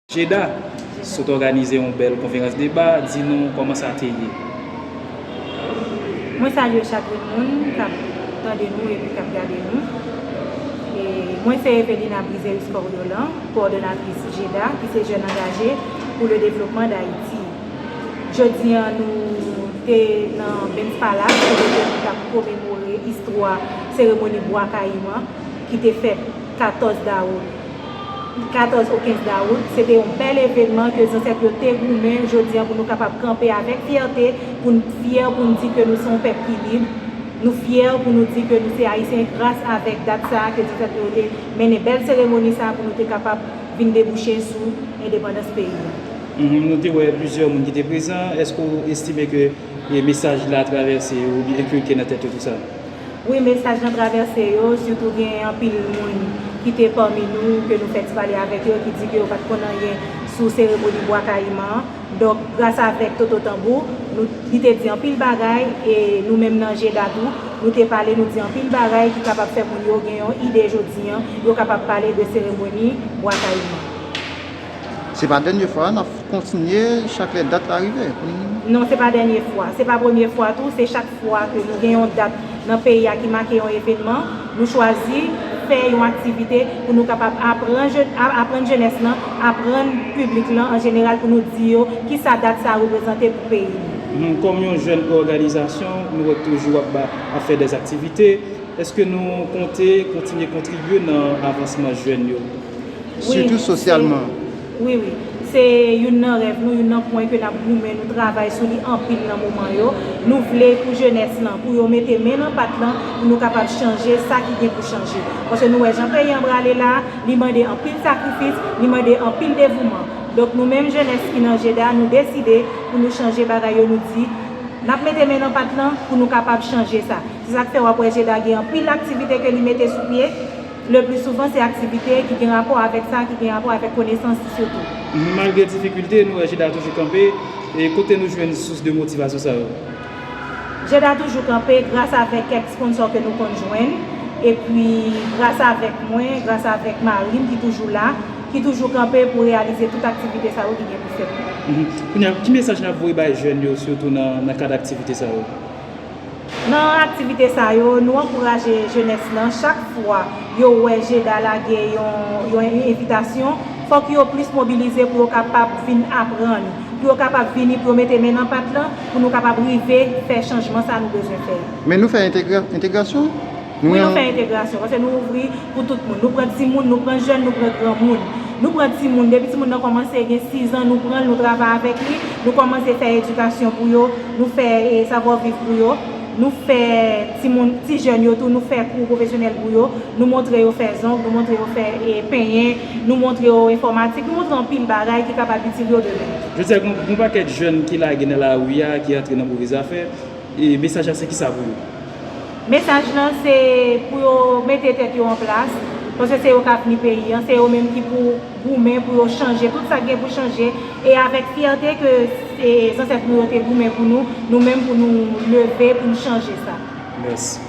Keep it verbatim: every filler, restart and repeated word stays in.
Jeda, sot òganize yon bèl konferans deba, di nou kòman sa te ye. Mwen salye chak grenn moun k ap tande nou epi k ap gade nou. E mwen se Evelina Brizeus Cordolan, kowòdonatris Jeda, ki se Jeunes Engagés pour le Développement d'Haïti. Jodi a nou te nan Ben's Palace kote nou t ap komemore istwa seremoni Bwa Kayiman ki te fèt katòz dawout. Katòz o kenz dawout, se te yon bèl evènman ke zansèt yo te goumen. Jodi a, pou nou kapab kanpe avèk fyète, pou n fyè pou n di ke nou se yon pèp ki lib, nou fyè pou nou di ke nou se Ayisyen gras avèk dat sa a ke zansèt yo te mennen bèl seremoni sa a pou nou te kapab vin debouche sou endepandans peyi a. Nou te wè plizyè moun ki te prezan. Èske w estime ke mesaj la travèse yo oubyen enkilke nan tèt yo tou sa? Wi, mesaj lan travèse yo, sitou gen anpil moun ki te pami nou ke nou fè ti pale avèk yo ki di ke yo pa t konn anyen sou seremoni Bwa Kayiman an. Donk, gras avèk Toto Tanbou, nou, li te di anpil bagay e nou menm nan Jeda tou, nou te pale, nou di anpil bagay ki kapab fè moun yo gen yon ide jodi a, yo kapab pale de seremoni Bwa Kayiman. Se pa dènye fwa n ap kontinye chak lè dat la rive. Non, se pa dènye fwa. Se pa premye fwa tou, se chak fwa ke nou gen yon dat nan peyi a ki make yon evènman, nou chwazi fè yon aktivite pou nou kapab aprann aprann jenès lan, aprann piblik lan an jeneral pou nou di yo kisa dat sa a reprezante pou peyi nou. Kòm yon jèn òganizasyon, nou wè toujou ap ba ap fè dèzaktivite. Èske nou konte kontinye kontribye nan avansman jèn yo? Sitou sosyalman. Wi, wi. Se youn nan rèv nou, youn nan pwen ke n ap goumen, nou travay sou li anpil nan moman yo. Nou vle pou jenès lan, pou yo mete men nan pat lan, pou nou kapab chanje sa ki gen pou chanje. Paske nou wè jan peyi an prale la, li mande anpil sakrifis, li mande anpil devouman. Donk nou menm jenès ki nan Jeda, nou deside pou nou chanje bagay yo, nou di, n ap mete men nan pat lan pou nou kapab chanje sa. Se sa k fè w ap wè Jeda gen anpil aktivite ke li mete sou pye. Le pli souvan se aktivite ki gen rapò avèk sa, ki gen rapò avèk konesans sitou. Malgre difikilte, nou wè Jeda toujou kanpe. E kote nou jwenn sous de motivasyon sa yo? Jeda toujou kanpe gras avèk kèk sponsò ke nou konn jwenn, epi gras avèk mwen, gras avèk mari m ki toujou la, ki toujou kanpe pou reyalize tout aktivite sa yo ki gen pou fèt. Kounye a, ki mesaj n ap voye bay jèn yo, sitou nan, nan kad aktivite sa yo? Nan aktivite sa yo, nou ankouraje jenès lan chak fwa yo wè Jeda lage yon, yon envitasyon, fòk yo plis mobilize pou yo kapab vin aprann, pou yo kapab vini, pou yo mete men nan pat lan, pou nou kapab rive fè chanjman sa nou bezwen fè. Men nou fè entegra- entegrasyon? Wi, nou fè entegrasyon, paske nou ouvri pou tout moun. Nou pran timoun, nou pran jèn, nou pran granmoun. Nou pran timoun, depi timoun nan kòmanse gen sis an, nou pran l, nou travay avèk li, nou kòmanse fè edikasyon pou yo, nou fè e, savwa viv pou yo, nou fè timoun, ti jèn yo tou, nou fè kou pwofesyonèl pou yo, nou montre yo fè zong, nou montre yo fè e, penyen, nou montre yo enfòmatik, nou montre anpil bagay ki kapab itil yo demen. Jodi a, gen yon pakèt jèn ki lage nan lari a, ki antre nan move zafè. E mesaj la se kisa pou yo? Mesaj lan se pou yo mete tèt yo an plas, paske se yo k avni peyi an, se yo menm ki pou goumen pou yo chanje tout sa k gen pou chanje, e avèk fyète ke e, zansèt nou yo te goumen pou nou, nou menm pou nou leve pou nou chanje sa. Mèsi.